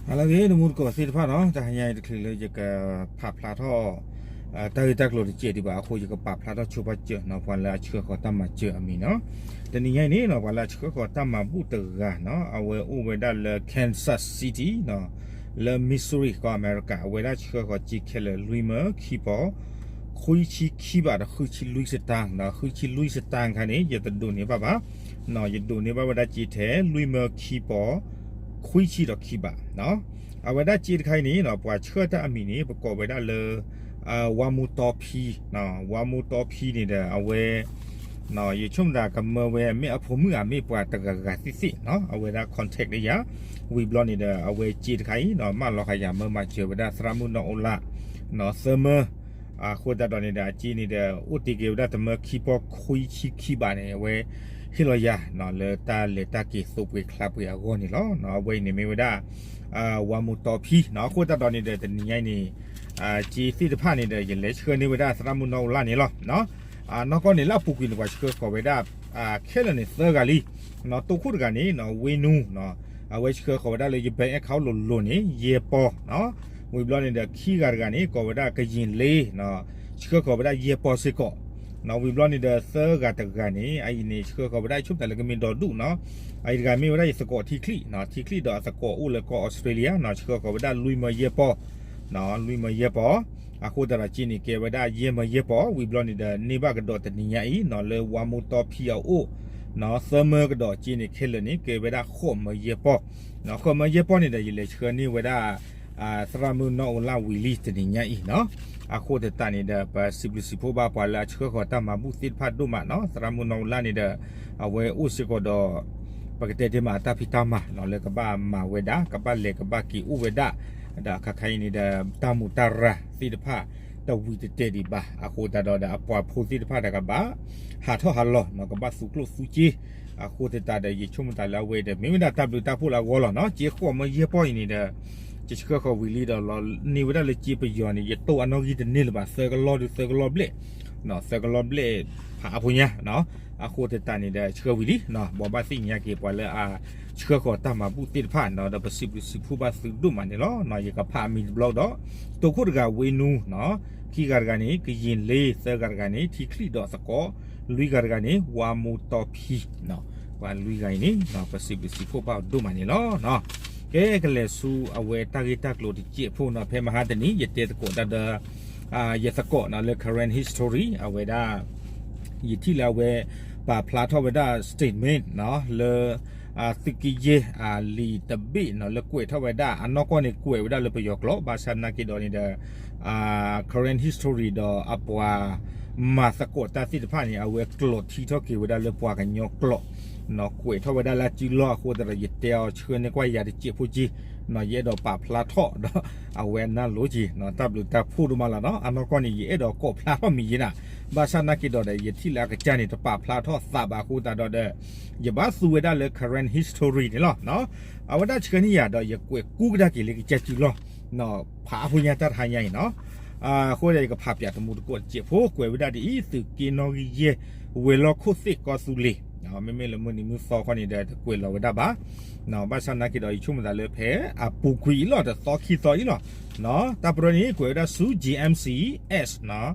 ဟါလၢအဂ့ၤ တမူတကိးသ့ၣ်တဖၣ်နီၤ, တဟါညါအံၤတချုးလၢယကဖးဖျါထီၣ် တၢ်ဂ့ၢ်တၢ်ကျိၤတစဲးဒံးဘၣ်အဃိ ယကပာ်ဖျါထီၣ်ဆိပာ်စၢၤနီၤ ပှၤလၢအဆှၢဃီၤတၢ်မၤစၢၤအမံၤနီၤ. တနံၤညါအံၤန့ၣ်နီၤ ပှၤလၢအဆှၢဃီၤတၢ်မၤဘူၣ်တဂၤနီၤ အဝဲအိၣ်ဝဲဒၣ်လၢ Kansas City နီၤ, လၢ Missouri ကီၢ်အမဲရကၤ, အဝဲဒၣ်ဆှၢဃီၤစ့ခဲလၢာ် လွံၢ်မၢခံပီၤ ခွံဆံခံဘးဒီး ဃုဆံလွံၢ်စတၢၢ်, ဃုဆံလွံၢ်စတၢၢ်ခါန့ၣ် ယတဒိးန့ၢ်ဘၣ်ဘၣ်, ယဒိးန့ၢ်ဘၣ်ဝဲဒၣ်စ့ထဲ လွံၢ်မၢခံပီၤ ခွံဆံဒီးခံဘး. အဝဲဒၣ်စ့တခါအံၤန့ၣ် ပှၤဆှၢတၢ်အမံၤန့ၣ် ပကိးဝဲဒၣ်လၢ ဝါမူတီဖံ, ဝါမူတီဖံန့ၣ်ဒီး အဝဲ ယဆိကမိၣ်တၢ်ကမၢဝဲ မ့ၢ်အဖိမုၣ်ဧါ မ့ၢ်ပှၤတဂၤဂၤသ့ၣ်သ့ၣ်နီၤ, အဝဲဒၣ် contact လၢယၤ, ဝံၤဘျီန့ၣ်ဒီး အဝဲစ့တခါအံၤနီၤ မၢလီၤဃာ်ယၤမၢမၤစၢၤဝဲဒၣ်သရၣ်မုၣ်နီၢ်အိၣ်လၢ် နီၤ သၢမၢ အဃိသတးဒီးန့ၣ်ဒီး အစ့န့ၣ်ဒီး အိၣ်တ့ၢ်က့ၤဝဲဒၣ်တမၢခံပီၤခွံဆံခံဘးန့ၣ် အဝဲဟ့ၣ်လီၤယၤနီၤ လၢတၢ်လဲၤတၢ်က့ၤသိးပှ့ၤချါပှ့ၤအဂီၢ်န့ၣ်လီၤ. အဝဲအံၤန့ၣ်မ့ၢ်ဝဲဒၣ် ဝါမူတီဖံနီၤ. အဃိသတးဒီးန့ၣ်ဒီး တနံၤညါအံၤန့ၣ် စ့သ့ၣ်တဖၣ်န့ၣ်ဒီး ယလဲၤဆှၢန့ၢ်ဝဲဒၣ်သရၣ်မုၣ်နီၢ်အိၣ်လၢ်န့ၣ်လီၤ. နီၢ်ကီၢ်န့ၣ်လၢအပူၤကွံာ်န့ၣ် ပှၤဆှၢဃီၤဝဲဒၣ် ခဲလၢာ်န့ၣ်သၢဂၤလံ. တိခိၣ်တဂၤန့ၣ် ဝ့နူ အဝဲဆှၢဃီၤဝဲဒၣ်လၢယ bank account လိၤလိၤန့ၣ် ယဲၢ်ပီၤနီၤ. ဝံၤဘျီန့ၣ်ဒီး ခံဂၤတဂၤန့ၣ် ကိးဝဲဒၣ်ကယံာ်လ့ ဆှၢဃီၤဝဲဒၣ်ယဲၢ်ပီၤစ့ၢ်ကီးနီၤ. ဝံၤဘျီန့ၣ်ဒီး သၢဂၤတဂၤန့ၣ် အအံၤန့ၣ် ဆှၢဃီၤဝဲဒၣ် ဆိကမိၣ်တၢ်လၢကမ့ၢ်ဒီဒူၣ်နီၤ. အအံၤတဂၤမ့ၢ်ဝဲဒၣ်ယသကိးထံချံနီၤ, ထံချံဒီးအသကိးအိၣ်လၢကီၢ်အီစထြ့လယါနီၤ, ဆှၢဃီၤဝဲဒၣ်လွံၢ်မၢယဲၢ်ပီၤ လွံၢ်မၢယဲၢ်ပီၤ. အဃိသတးဒီးစ့န့ၣ် ကဲဝဲဒၣ်ယဲၢ်မၢယဲၢ်ပီၤ. ဝံၤဘျီန့ၣ်ဒီး န့ၢ်ဘၣ်ကဒီးတနံၤညါအံၤနီၤ လၢဝါမူတီဖံအအိၣ် သၢမၢကဒီးစ့န့ၣ် ခဲလၢာ်န့ၣ် ကဲဝဲဒၣ်ဃိးမၢယဲၢ်ပီၤ. ဃိးမၢယဲၢ်ပီၤန့ၣ်ဒီး ယလဲၤဆှၢန့ၢ်ဝဲဒၣ် သရၣ်မုၣ်နီၢ်အိၣ်လၢ်ဝံၤလံတနံၤညါအံၤနီၤ. အဃိသတးန့ၣ်ဒီး ပစံးဘျုးစံးဖှိၣ်ဘၣ်ပှၤလၢအဆှၢဃီၤတၢ်မၤဘူၣ်သ့ၣ်တဖၣ်ဒိၣ်မးနီၤ. သရၣ်မုၣ်နီၢ်အိၣ်လၢ်န့ၣ်ဒီး အဝဲအိၣ်စ့ၢ်ကီးဒီး ပကတဲတ့ၢ်မးအတၢ်ဖံးတၢ်မၤနီၤ လၢကဘၣ်မၤဝဲဒၣ် ကဘၣ်လဲၤကဘၣ်က့ၤအိၣ်ဝဲဒၣ် ဒီးအခါခါအံၤန့ၣ်ဒီး တၢ်မူးတၢ်ရၤသ့ၣ်တဖၣ် တဝံၤတတဲာ်ဒံးဘၣ်. အဃိသတးဒီးဒီး အပှၤဖိသ့ၣ်တဖၣ်ဒီးကဘၣ် ဟးထီၣ်ဟးလီၤနီၤ ကဘၣ်သူကျိၣ်သူစ့. အဃိသတးဒီး ယဆိကမိၣ်တၢ်လၢအဝဲဒီး မ့ၢ်ဝဲဒၣ်တၢ်ဘျုးတၢ်ဖှိၣ်လၢအဂီၢ်လီၤနီၤ. စ့ဃိးမၢယဲၢ်ပီၤအံၤန့ၣ်ဒီး ယဆှၢဃီၤဝံၤလံဒီး လီၤန့ၢ်ဝဲဒၣ်လၢစ့ပယီၤန့ၣ် ယတိၢ်အနီၣ်ဂံၢ်တန့ၢ်လၢၤဘၣ် သၢကလီၢ်ဒုးသၢကလီၢ်ဘျဲၣ် သၢကလီၢ်ဘျဲၣ်ဖးအါဖိညါနီၤ. အဃိသတးန့ၣ်ဒီး ဆှၢဝံၤလံနီၤ ဘိးဘၣ်သ့ၣ်ညါက့ၤပှၤလၢအဆှၢဃီၤတၢ်မၤဘူၣ်သ့ၣ်တဖၣ်နီၤ ဒီးပစံးဘျုးစံးဖှိၣ်ဘၣ်သုဒိၣ်မးန့ၣ်လီၤ. ယကဖးအမံၤတဘျီဒီး တိခိၣ်တဂၤဝ့နူနီၤ, ခံဂၤတဂၤန့ၣ် ကယံာ်လ့, သၢဂၤတဂၤန့ၣ် ထံချံဒီးသကိး, လွံၢ်ဂၤတဂၤန့ၣ် ဝါမူတီဖံနီၤ. ပှၤလွံၢ်ဂၤအံၤန့ၣ် ပစံးဘျုးစံးဖှိၣ်ဘၣ်အီၤဒိၣ်မးန့ၣ်လီၤ. ကဲ ကလဲၤဆူအဝဲတၢ်ဂ့ၢ်တၢ်ကျိၤတစဲးဖိနီၤ ဖဲမဟါတနံၤ ယတဲသကိးတၢ်ဒီး ယသကိးနီၤ လၢ Karen History အဝဲဒၣ် ယထံၣ်လၢအဝဲ ပာ်ဖျါထီၣ်ဝဲဒၣ် statement နီၤ လၢ သုးက့ယဲၢ် လံာ်တဘ့ၣ်နီၤ လၢကွဲးထီၣ်ဝဲဒၣ် အနီၢ်ကီၢ်န့ၣ် ကွဲးဝဲဒၣ်လၢပယီၤကျိာ် ဘၣ်ဆၣ်နာ်က့ဒီးန့ၣ်ဒီး Karen History ဒီးအပှၤမၤသကိးတၢ်သ့ၣ်တဖၣ်န့ၣ် အဝဲကျိာ်ထံထီၣ်က့ၤဝဲဒၣ်လၢပှၤကညီကျိာ်နီၤ ကွဲးထီၣ်ဝဲဒၣ်လၢအစုလီၢ်အဃိသတးဒီး ယတဲအီၤဆှၢန့ၢ်ကွၢ်ယၤတစဲးဖိက့နီၤ ယအဲၣ်ဒိးပာ်ဖျါထီၣ်ဒီး အဝဲအနၢ်လိၤက့ၤနီၤ တၢ်ဘျုးတၢ်ဖှိၣ်ဒိၣ်မးလီၤနီၤ အနီၢ်ကီၢ်န့ၣ် ယအဲၣ်ဒိးကိးဖျါထီၣ်မံၤယဲနၤ ဘၣ်ဆၣ်နာ်က့ဒီးဒီး ယထံၣ်လၢအကစၢ်န့ၣ် တပာ်ဖျါထီၣ်သးဘၣ်အဃိသတးဒီးဒီး ယဘၣ်သူဝဲဒၣ်လၢ Karen History န့ၣ်လီၤ. အဝဲဒၣ်ဆှၢန့ၢ်ယၤဒီး ယကွဲးကူကဒါက့ၤလၢကစၢ်စုလီၢ် ဖးအါဖိညါတၢ်တဟါညါအံၤနီၤ အဃိဒီးယကဖးပၠးတမူတကိးတစဲးဖိ ကွဲးဝဲဒၣ်ဒ်အံၤ သုးက့နီၣ်ဂံၢ်ယဲၢ် ဝဲၤလီၢ်ခိၣ်သ့ၣ်ကီၢ်သူလ့ၤ မ့မ့ၢ်လၢမုၢ်နံၤမုၢ်သီခီန့ၣ်ဒီး တကွဲးလီၤဝဲဒၣ်ဘၣ် ဘၣ်ဆၣ်နာ်က့ဒီး ယဆိကမိၣ်သးလၢဖဲအပူၤကွံာ်အံၤလီၤ တသီခံသီအံၤလီၤ တၢ်ပရၢန့ၣ် ကွဲးဝဲဒၣ်ဆူ G M C S နီၤ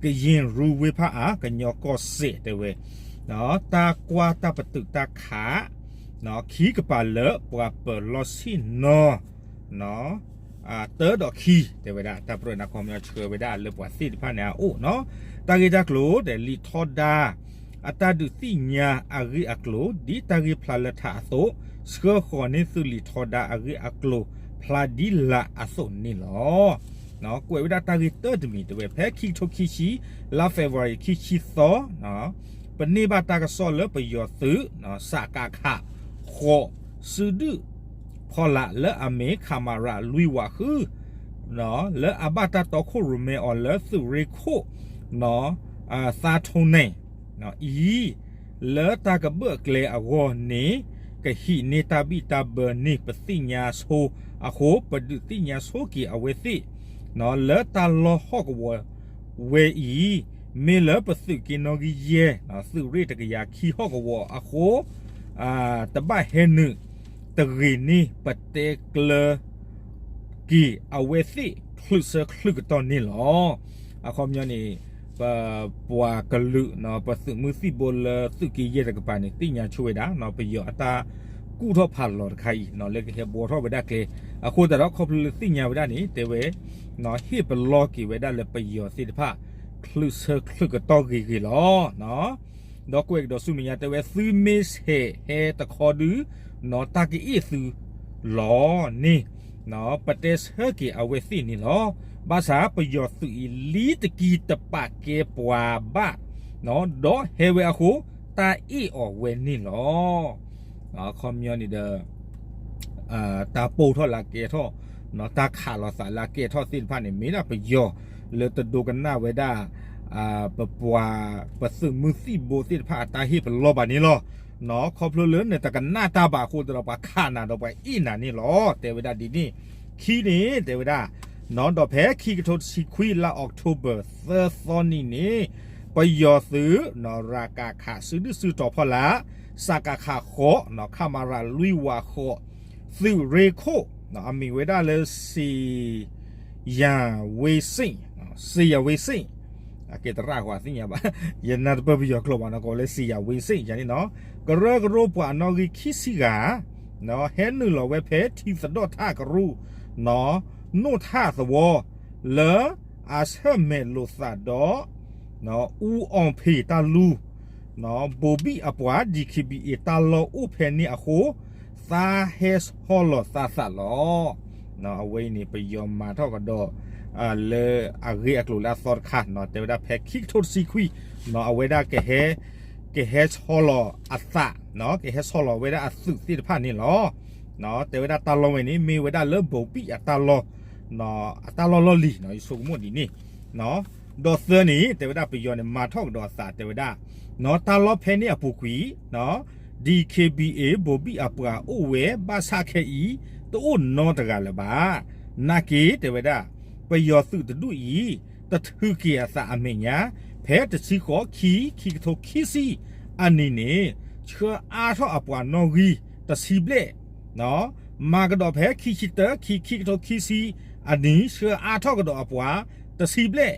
ကယ့ၢ်ရူဝ့ဖးအါ ကညီကီၢ်စဲၣ်တဲဝဲ တၢ်ကွၢ်တၢ်ပတုာ်တၢ်ခး ခံကပၤလၢပှၤပၢၤလီၢ်ဆ့ၣ်နီၤ တၢဒီးခံ တဲဝဲဒၣ် တၢ်ပရၢန့ၣ် ခီပညီဆှၢဝဲဒၣ်လၢပှၤသ့ၣ်တဖၣ်န့ၣ်အအိၣ်နီၤ တၢ်ဂ့ၢ်တၢ်ကျိၤဒီး လံာ်ထီဒါ အတၢ်ဒုးသ့ၣ်ညါအဂ့ၢ်အကျိၤ ဒ်တၢ်ဂ့ၢ်ဖျါလၢထးအသိး ဆှၢဃီၤန့ၢ်သုးလံာ်ထီဒါအဂ့ၢ်အကျိၤ ဖျါဒ်လာ်အသိးန့ၣ်လီၤ. ကွဲးဝဲဒၣ်တၢ်ဂ့ၢ်တၢတမံၤတဲဝဲ ဖဲခံကထိခံဆံ လါ February ခံဆံသီ ပန့ၢ်ဘၣ်တၢ်ကစီၣ်လၢပယီၤသုး စကခ ဃိး စုဒုၣ်ဖီလာ် လၢအမ့ၢ် ခမရ လွံၢ်ဝးဃု လၢအဘၣ်တၢ်တီခိၣ်ရိၣ်မဲအီၤလၢသုးရ့ၣ်ခိၣ် သါထိၣ်နဲၣ် အံၤ လၢတၢ်ကဘၢၣ်ကျဲအဂီၢ်န့ၣ် ကဟံးန့ၢ်တၢ်ဘံၣ်တၢ်ဘၢန့ၣ် ပသ့ၣ်ညါဆိအဃိ ပဒုးသ့ၣ်ညါဆိက့ၤအဝဲသ့ၣ် လၢတၢ်လီၢ်ဟီၣ်ကဝီၤဝဲအံၤ မ့ၢ်လၢပသုးက့နီၣ်ဂံၢ်ယဲၢ် သုးရ့ၣ်တကယၤခံဟီၣ်ကဝီၤအဃိ တဘၣ်ဟဲနုာ်တဂ့ၤန့ၣ် ပတဲကျၢ က့ၤအဝဲသ့ၣ်ချုးဆၢချုးကတီၢ်န့ၣ်လီၤ. အခီပညီန့ၣ် ပပှၤကလုာ် ပသုးမုၢ်သံၣ်ဘိလၢသုးက့ယဲၢ်တကပၤန့ၣ် သ့ၣ်ညါဆိဝဲဒၣ် ပယီၤအတၢ်ကူၣ်ထီၣ်ဖးလီၤတခါအံၤ လၢကဟဲဘှီထီၣ်ဝဲဒၣ်ကျဲ အဃိသတးဒီး ခီဖျိလၢသ့ၣ်ညါဝဲဒၣ်န့ၣ် တဲဝဲ ဟ့ၣ်ပလီၢ်က့ၤဝဲဒၣ်လၢပယီၤသ့ၣ်တဖၣ် ချုးဆၢချုးကတီၢ်ဂ့ၤဂ့ၤလီၤ. ဒီးကွဲးကဒီးဆူမဲာ်ညါတဲဝဲ သုမ့ၢ်ဆဲးဟဲတခီဒု တၢ်ကအ့ၣ်သုလီၤန့ၣ် ပတဲဆၢက့ၤအဝဲသ့ၣ်န့ၣ်လီၤ. ဘၣ်ဆၣ်ပယီၤသုးအံၤလံတကံတပာ်ကဲပှၤဘၣ် ဒီးဟဲဝဲအဃိ တၢ်အ့ၣ်အီၤဝဲန့ၣ်လီၤ. အခီပညီန့ၣ်ဒီး တၢ်ပိၢ်ထီၣ်လၢအကဲထီၣ် တၢ်ခးလီၤသးလၢအကဲထီၣ်သ့ၣ်တဖၣ်န့ၣ် မ့ၢ်ဒၣ်ပယီၤလၢတဒိကနၣ်ဝဲဒၣ် ပပှၤ ပသုးမုၢ်သံၣ်ဘိသ့ၣ်တဖၣ်အတၢ်ဟ့ၣ်ပလီၢ်ဘၣ်န့ၣ်လီၤ. ခီဖျိလၢနတကနၣ်တၢ်ဘၣ်အဃိသတးဒီး ပှၤခးနၤဒီးပှၤအ့ၣ်နၤန့ၣ်လီၤ. တဲဝဲဒၣ်ဒ်န့ၣ် ခံန့ၣ် တဲဝဲဒၣ် ဒီးဖဲခံကထိတဆံခွံလါ October သၢသီနံၤန့ၣ် ပယီၤသုး ရကခ စုဒုၣ်စုတီၤဖီလာ် စကခ ဃိး ခမရ လွံၢ်ဝးဃိး သုးရ့ၣ်ခိၣ် အမံၤဝဲဒၣ်လၢ စ့ယၤဝ့စ့ၣ် စ့ယၤဝ့စ့ၣ် အကဲတရၣ်ဃီသ့ၣ်ညါဘၣ် ယနၢ်တပၢၢ်ပယီၤကျိာ်ဘၣ်နီၤ ကိးလၢစ့ယၤဝ့စ့ၣ်ယၤန့ၣ်နီၤ ကရၢကရိပှၤအနီၣ်ဂံၢ်ခံဆံဂၤ ဟဲနုာ်လီၤဝဲဖဲထံသဒီၣ်ထၣ်ကရူၢ် နိၣ်ထၣ်သဝီ လၢအဆၢၣ်မဲာ်လိာ်သးဒီး အူအီၣ်ဖ့းတၢ်လူၤ ဘိၤဘံၣ်အပှၤ ဒီး ခ့ဘံၣ်အ့ တၢ်လီၢ်အိၣ်ဖဲန့ၣ်အဃိ သးဟဲဆီလီၤသးသးလီၤ. အဝဲအံၤန့ၣ် ပယီၤမၤထီၣ်ကဒီး လၢအဂ့ၢ်အကျိၤလၢအသီတခါ တဲဝဲဒၣ်ဖဲခံကထိတဆံခွံ အဝဲဒၣ် ကဟဲဆီလီၤအသး ကဟဲဆီလီၤဝဲဒၣ်အသုးသ့ၣ်တဖၣ်န့ၣ်လီၤ. တဲဝဲဒၣ်တၢ်လီၢ်ဝဲန့ၣ် မ့ၢ်ဝဲဒၣ်လၢဘိၤဘံၣ်အတၢ်လီၢ် အတၢ်လီၢ်လီၢ်လံၤ ယဆိကမိၣ်ဒ်န့ၣ် ဒီးသၢန့ၣ် တဲဝဲဒၣ်ပယီၤန့ၣ် မၤထီၣ်ကဒီးအသး တဲဝဲဒၣ် တၢ်လီၢ်ဖဲန့ၣ်အပူၤကွံာ် ဒီး ခ့ဘံၣ်အ့ ဘိၤဘံၣ်အပှၤအိၣ်ဝဲ ဘၣ်ဆၣ်ခဲအံၤ တအိၣ်နီတဂၤလၢၤဘၣ်. နာ်က့ တဲဝဲဒၣ် ပယီၤသုးတဒူၣ်အံၤ တထုးက့ၤအသးအမဲာ်ညါ ဖဲတဆံဃိး ခံ ခံကထိခံဆံအနံၤန့ၣ် ဆှၢအါထီၣ်အပှၤနီၣ်ဂံၢ်တဆံဘျဲၣ် မၤကဒီးဖဲခံဆံတၢ ခံ ခံကထိခံဆံအနံၤ ဆှၢအါထီၣ်ကဒီးအပှၤတဆံဘျဲၣ်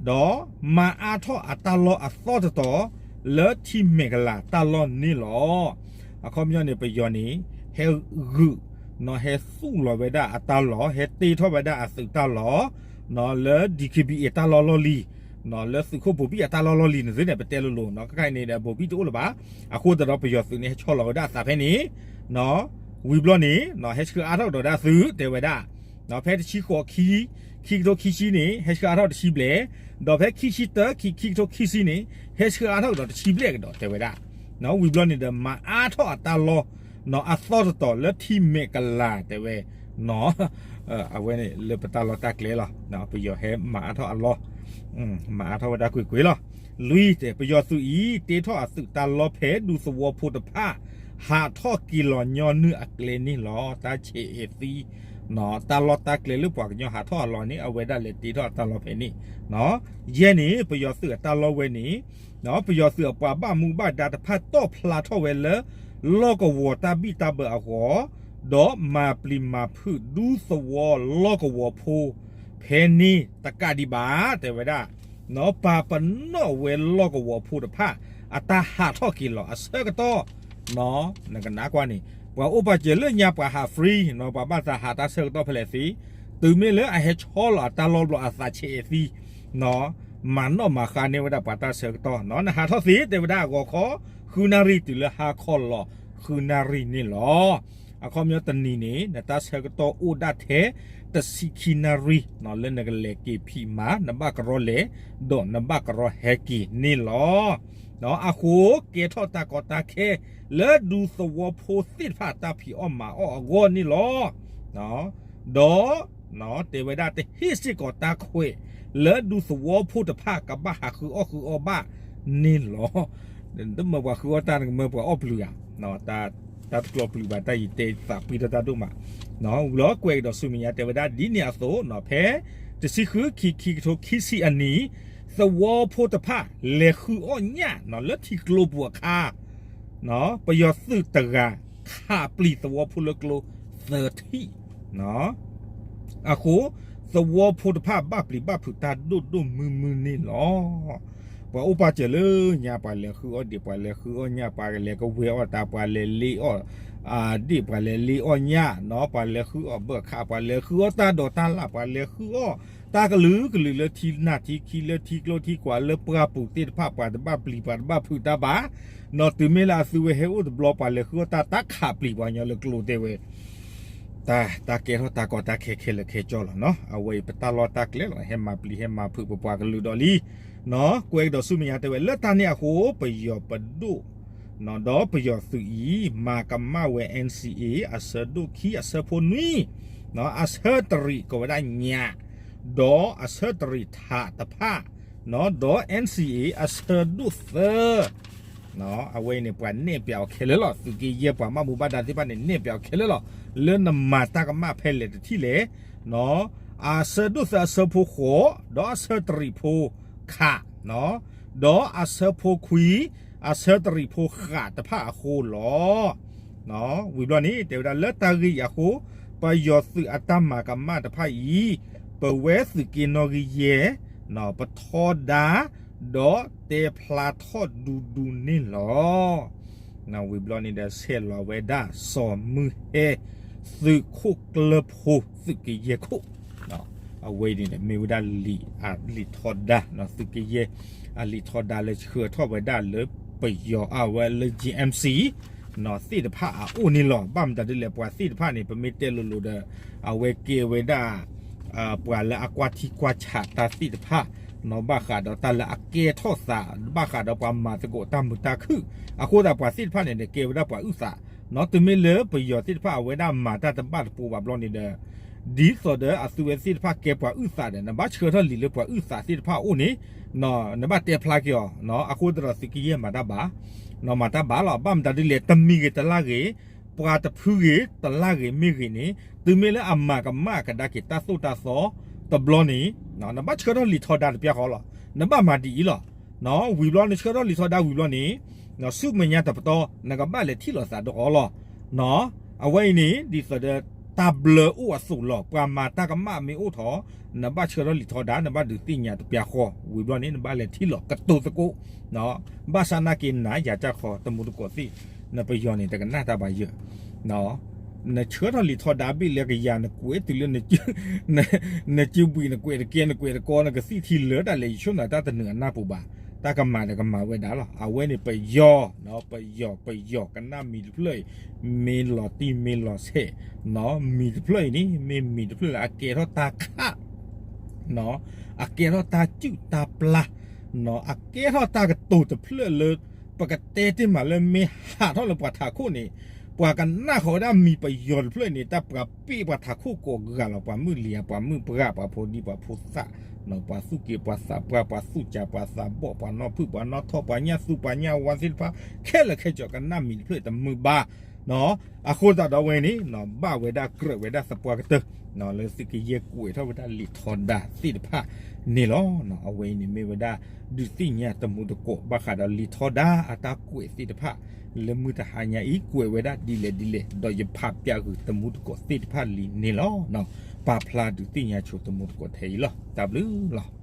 ဒီးမၤအါထီၣ်အတၢ်လီၢ်အသီတတီၤ လၢထံမဲာ်ကလၤတၢ်လီၢ်န့ၣ်လီၤ. အခီပညီန့ၣ် ပယီၤန့ၣ် ဟဲဂုာ် ဟဲသူၣ်လီၤဝဲဒၣ်အတၢ်လီၢ် ဟဲတ့ထီၣ်ဝဲဒၣ်အသုးတၢ်လီၢ် လၢ ဒီး ခ့ဘံၣ်အ့ တၢ်လီၢ်လီၢ်လံၤ လၢသုးခိၣ်ဘိၤဘံၣ်အတၢ်လီၢ်လီၢ်လံၤန့ၣ်သ့ၣ်န့ၣ် ပတဲလိၤလိၤ ခဲခါအံၤန့ၣ်ဒီး ဘိၤဘံၣ်တအိၣ်လၢၤဘၣ်. အဃိသတးဒီးပယီၤသုးန့ၣ် ဟဲဆီလီၤဝဲဒၣ်အသးဖဲန့ၣ် ဝံၤဘျီန့ၣ် ဟဲဆှၢအါထီၣ်ကဒီးဒၣ်သုး တဲဝဲဒၣ် ဖဲတဆံဃိး ခံ ခံကထိခံဆံန့ၣ် ဟဲဆှၢအါထီၣ်တဆံဘျဲၣ်, ဒီးဖဲခံဆံတၢ ခံ ခံကထိခံဆံန့ၣ် ဟဲဆှၢအါထီၣ်ကဒီးတဆံဘျဲၣ်ကဒီး တဲဝဲဒၣ်. ဝံၤဘျီန့ၣ်ဒီး မၤအါထီၣ်အတၢ်လီၢ် အသီတတီၤလၢထံမဲာ်ကလၤ တဲဝဲ အဝဲန့ၣ်လၢပတၢ်လီၢ်တၢ်ကျဲလီၤ. ပယီၤဟဲမၤအါထီၣ်အလီၢ် မၤအါထီၣ်ဝဲဒၣ်ကွ့ၢ်ကွ့ၢ်လီၤ. လွံၢ်တဲ ပယီၤသုးအံၤ တ့ထီၣ်အသုးတၢ်လီၢ်ဖဲဒူသဝီဖိတဖၣ် ဟးထီၣ်က့ၤလီၤညီနုၢ်အကျဲန့ၣ်လီၤ. တၢ်ဆဲးအဲးသံ တၢ်လီၢ်တၢ်ကျဲလၢပှၤကညီဟးထီၣ်အလီၢ်န့ၣ် အဝဲဒၣ်လဲၤတ့ထီၣ်အတၢ်လီၢ်ဖဲန့ၣ်. ယဲၢ်န့ၣ် ပယီၤသုးအတၢ်လီၢ်ဝဲန့ၣ် ပယီၤသုးအပှၤဘၣ်မူဘၣ်ဒါတဖၣ်တီၣ်ဖျါထီၣ်ဝဲလၢ လီၢ်ကဝီၤတၢ်ဘံၣ်တၢ်ဘၢအဂီၢ် ဒီးမၤပျံၤမၤဖုးဒူသဝီလီၢ်ကဝီၤဖိ ဖဲန့ၣ်တကးဒံးဘၣ် တဲဝဲဒၣ် ပာ်ပနီၣ်ဝဲလီၢ်ကဝီၤဖိတဖၣ် အတၢ်ဟးထီၣ်က့ၤလီၤအဆၢကတီၢ် နကနၣ်ကွၢ်န့ၣ် ပှၤအိၣ်ပာ်စၢၤလၢညါပှၤဟး free ပှၤဘၣ်သးဟးတၢ်ဆၢကတီၢ်ဖဲလဲၣ်သ့, တုၤမ့ၢ်လၢအဟဲဆီလီၤအတၢ်လီၢ်ဘျီအသးဆဲးအသံ မၤနီၣ်မၤဃါန့ၢ်ဝဲဒၣ်ပှၤတၢ်ဆၢကတီၢ် နဟးထီၣ်သ့ တဲဝဲဒၣ် ဂီၤခီ ဃုနၣ်ရံၣ် တုၤလၢဟါခီလီၤ ဃုနၣ်ရံၣ်န့ၣ်လီၤ. အခီပညီတနံၤန့ၣ် နတၢ်ဆၢကတီၢ်အိၣ်ဒၣ်ထဲ တဆံခံနၣ်ရံၣ် လၢနကလဲၤက့ၤဖံးမၤ နဘၣ်ကရီလဲၤ ဒီးနဘၣ်ကရီဟဲက့ၤန့ၣ်လီၤ. အဃိ ကဲထီၣ်တၢ်ကီတၢ်ခဲ လၢဒူသဝီဖိသ့ၣ်တဖၣ်တၢ်ဖံးအီၣ်မၤအီၣ်အဂီၢ်န့ၣ်လီၤ. ဒီး တဲဝဲဒၣ်တဟ့ၣ်စ့ၢ်ကီးတၢ်ခွဲး လၢဒူသဝီဖိတဖၣ်ကဘၣ်ဟးဃုအီၣ်ဃုအီဘၣ်န့ၣ်လီၤ. တမၢပှၤဃုအီၣ်တၢ် နကမၢပှၤအီၣ်ပျုၤဧါ. တၢ်တကျိးပျုၤဘၣ်တၢ်ယတဲသးပှံၢ်ထီၣ်တၢ်ဒိၣ်မး. ဝံၤလီၤကွဲးကဒီးဆူမဲာ်ညါတဲဝဲဒၣ်ဒ်န့ၣ်အသိး ဖဲတဆံဃု ခံ ခံကထိခံဆံအနံၤ သဝီဖိတဖၣ်လဲၤဃုအီၣ်ညၣ်လၢထံကျိပူၤအခါ ပယီၤသုးတဂၤ ခးပျံၤသဝီဖိလၢကျိသၢထံၣ်. အဃိ သဝီဖိတဖၣ်ဘၣ်ပျံၤဘၣ်ဖုးတၢ်ဒိၣ်ဒိၣ်မုၢ်မုၢ်န့ၣ်လီၤ. ပှၤအိၣ်ပာ်စၢၤလၢညါ ပှၤလဲၤဃုအီၣ်ဒံး ပှၤလဲၤဃုအီၣ်ညၣ် ပှၤလဲၤကဝဲၤအီၣ်တၢ် ပှၤလဲၤလ့အီၣ် ဒံး ပှၤလဲၤလ့အီၣ်ညၣ်နီၤ ပှၤလဲၤဃုအီၣ်ဘၢၣ်ခး ပှၤလဲၤဃုအီၣ်တၢ်ဒိးတၢ်လၣ် ပှၤလဲၤဃုအီၣ်တၢ်ကလုာ်ကလုာ် လၢထံနၢ်ထံခံ လၢထံကျိထံကွာ် လၢပှၢ်ပူၤသ့ၣ်တဖၣ် ပှၤတဘၣ်ပျံၤ ပှၤတဘၣ်ဖုးတၢ်ဘၣ်နီၤ. တုၤမ့ၢ်လၢအသုဝဲဟဲအိၣ်တဘျီ ပှၤလဲၤဃုအီၣ်တၢ် တၢ်ခးပျံၤပှၤညီလၢကျိတဲဝဲ တၢ် တၢ်ကဲထီၣ်တၢ်ကီတၢ်ခဲခဲလၢာ်ခဲဆ့လီၤနီၤ. အဝဲအံၤပတၢ်လီၢ်တၢ်ကျဲလီၤ ဟဲမၤပျံၤဟဲမၤဖုးပပှၤကလုာ်ဒီးလံနီၤ. ကွဲးကဒီးဆူမဲာ်ညါတဲဝဲ လၢတၢ်န့ၣ်အဃိ ပယီၤပဒိၣ် ဒီးပယီၤသုးအံၤ မၤကမၣ်ဝဲ NCA အဆၢဒိၣ်ခံ အဆၢဖိနွံ အဆၢတရံး ကိးဝဲဒၣ်ညၣ် ဒီးအဆၢတရံးထးတဖၣ် ဒီး NCA အဆၢဒိၣ်သၢ အဝဲအံၤန့ၣ် ပှၤနဲၣ်ပျးအီၤခဲလၢာ်လီၤ. သုးက့ယဲၢ်ပှၤဘၣ်မူဘၣ်ဒါသ့ၣ်တဖၣ်န့ၣ် နဲၣ်ပျးအီၤခဲလၢာ်လီၤ. လၢနမၤတၢ်ကမၣ်ဖဲလဲၣ်တထံၣ်လဲၣ် အဆၢဒိၣ်သၢအဆၢဖိဃိး ဒီးအဆၢတရံးဖိခး ဒီးအဆၢဖိခွံ အဆၢတရံးဖိဃးတဖၣ်အဃိလီၤ. ဝံၤဘျီန့ၣ် တဲဝဲဒၣ်လၢတၢ်ဂ့ၢ်အံၤအဃိ ပယီၤသုးအတၢ်မၤကမၣ်တဖၣ်အံၤ ပဝဲသုးက့နီၣ်ဂံၢ်ယဲၢ် ပထီဒါ ဒီးတဲဖျါထီၣ်ဒူဒူန့ၣ်လီၤ. ဝံၤဘျီန့ၣ်ဒီး ဆဲးလီၤဝဲဒၣ် စီၤမုၢ်ဟဲ သုးခိၣ်ကျၢၢ်ဖိ သုးက့ယဲၢ်ခိၣ် အဝဲအံၤန့ၣ်ဒီး မ့ၢ်ဝဲဒၣ်လံာ် အလံာ်ထီဒါ သုးက့ယဲၢ် အလံာ်ထီဒါလၢဆှၢထီၣ်ဝဲဒၣ်လၢပယီၤအဝဲလၢ GMC သ့ၣ်တဖၣ်အအိၣ်န့ၣ်လီၤ. ဘၣ်မတၤဒ်လဲၣ် ပှၤသ့ၣ်တဖၣ်န့ၣ် ပမ့ၢ်တဲလိၤလိၤဒီး အဝဲကဲဝဲဒၣ် ပှၤလၢအကွၢ်ထံကွၢ်ဆးတၢ်သ့ၣ်တဖၣ်နီၤ ဘၣ်ဃးဒီးတၢ်လၢအကဲထီၣ်သး ဘၣ်ဃးဒီးပှၤမၤသကိးတၢ်မုာ်တၢ်ခုၣ် အဃိသတးပှၤသ့ၣ်တဖၣ်န့ၣ်ဒီး ကဲဝဲဒၣ်ပှၤအုၣ်သးနီၤ. တုၤမ့ၢ်လၢပယီၤသ့ၣ်တဖၣ်အဝဲဒၣ်မၤတၢ်တဘၣ်တပိဘၣ်ဘျီန့ၣ်ဒီး ဒ်သိးဒီးအသုဝဲသ့ၣ်တဖၣ်ကဲပှၤအုၣ်သးဒီး နဘၣ်ဆှၢထီၣ်လံာ်လၢပှၤအုၣ်သးသ့ၣ်တဖၣ်အအိၣ်န့ၣ် နဘၣ်တဲဖျါက့ၤအီၤ. အဃိသတးဒီးသုးက့ယဲၢ်မၤတၢ်ဘၣ် မၤတၢ်ဘၣ်လီၤ. ဘၣ်မတၤဒ်လဲၣ် တမံၤဂ့ၤတလၢ်ဂ့ၤ ပှၤတဖုဂ့ၤတလၢ်ဂ့ၤမ့ၢ်ဂ့ၤန့ၣ် တုၤမ့ၢ်လၢအမၤကမၣ်ကဒါက့ၤတၢ်သိၣ်တၢ်သီတဘျီန့ၣ် နဘၣ်ဆှၢထီၣ်လံာ်ထီဒါတပျၢ်ဃီလီၤ. နဘၣ်မၤဒ်အံၤလီၤ. ဝံၤဘျီနဆှၢထီၣ်လံာ်ထီဒါဝံၤဘျီန့ၣ် ဆူမဲာ်ညါတပတီၢ် နကဘၣ်လဲၤထံၣ်လိာ်သးဒီးအီၤလီၤ. အဝဲအံၤန့ၣ် ဒ်သိးဒီးတၢ်ဘျၢအိၣ်အသိးလီၤ. ပှၤမၤတၢ်ကမၣ်မ့ၢ်အိၣ်ထီၣ် နဘၣ်ဆှၢထီၣ်လံာ်ထီဒါ နဘၣ်ဒုးသ့ၣ်ညါတပျၢ်ဃီ ဝံၤဘျီန့ၣ် နဘၣ်လဲၤထံၣ်လိာ်ကတိၤသကိး ဘၣ်ဆၣ်နာ်က့ၤနၤယၤကၢ်ခီ တမူတကိးသ့ၣ် နပယီၤန့ၣ် တကနၣ်တၢ်ဘၣ်ယၢၤ နဆှၢထီၣ်လံာ်ထီဒါဘ့ၣ်လၢကယၤ နကွဲးတုၤလၢ နစုဘှံး နကွဲးတကဲ နကွဲးတကီ နကသံၣ်ထံလၢာ်တၢ်လဲၤ ယဆိကမိၣ်တၢ်တနုာ်အနၢ်ပူၤဘၣ်. တၢ်ကမၤဒီးကမၤဝဲဒၣ်လီၤ. အဝဲန့ၣ်ပယီၤ ပယီၤ ပယီၤကနၣ်မံၤတဖျၢၣ်အံၤ မ့ၢ်လီၤတံၢ်မ့ၢ်လီၤဆဲး မံၤတဖျၢၣ်အံၤန့ၣ် မ့ၢ်မံၤတဖျၢၣ်လၢအကဲထီၣ်တၢ်ခး အကဲထီၣ်တၢ်စုၣ်တၢ်ပျၢ် အကဲထီၣ်တၢ်ကတိၤတဖျၢၣ်လၢ ပကတဲတ့ၢ်မးလၢမ့ၢ်ဟးထီၣ်လၢပှၤထးခိၣ်န့ၣ် ပှၤကနၣ်ဃီၤဝဲဒၣ်မံၤပယီၤတဖျၢၣ်န့ၣ် တၢ်ပှၤပ့ၢ်ပှၤထးခိၣ်ကိးဂၤလီၤ. ပှၤမုၣ်လံၤဧါ ပှၤမုၣ်ပှၢ် ပှၤဖိဒံ ပှၤဖိသၣ် ပှၤသူၣ်က့ၤပှၤသးပှၢ် ပှၤသူၣ်က့ၤပှၤသးဘီၣ် ပှၤနီၢ်ဖုၣ် ပှၤနီၢ်ထီၣ် ပှၤညၣ်သူ ပှၤညၣ်ဝါသ့ၣ်တဖၣ် ခဲလၢာ်ခဲဆ့ ကနၣ်မံၤတဖျၢၣ်တမုာ်ဘၣ် အဃိသတးဒီးဝဲန့ၣ် ဘၣ်ဝဲဒၣ်ကြၢးဝဲဒၣ်သပှၢ်ကတၢၢ် လၢသုးက့ယဲၢ်ကွဲးထီၣ်ဝဲဒၣ်လံာ်ထီဒါသ့ၣ်တဖၣ်န့ၣ်လီၤ. အဝဲအံၤန့ၣ်မ့ၢ်ဝဲဒၣ် ဒုးသ့ၣ်ညါတမူတကိး ဘၣ်ဃးဒီးလံာ်ထီဒါအတၢ်ကွဲးသ့ၣ်တဖၣ် လၢမုၢ်တဟါညါအံၤ ကွဲးဝဲဒၣ်ဒ်လဲၣ်ဒ်လဲၣ် ဒီးယဖးပျၢ်ဂုာ်တမူတကိးသ့ၣ်တဖၣ်လံန့ၣ်လီၤ. ပာ်ဖျါဒုးသ့ၣ်ညါဆိတမူတကိးထဲအံၤလီၤ. တၢ်ဘျုးလီၤ.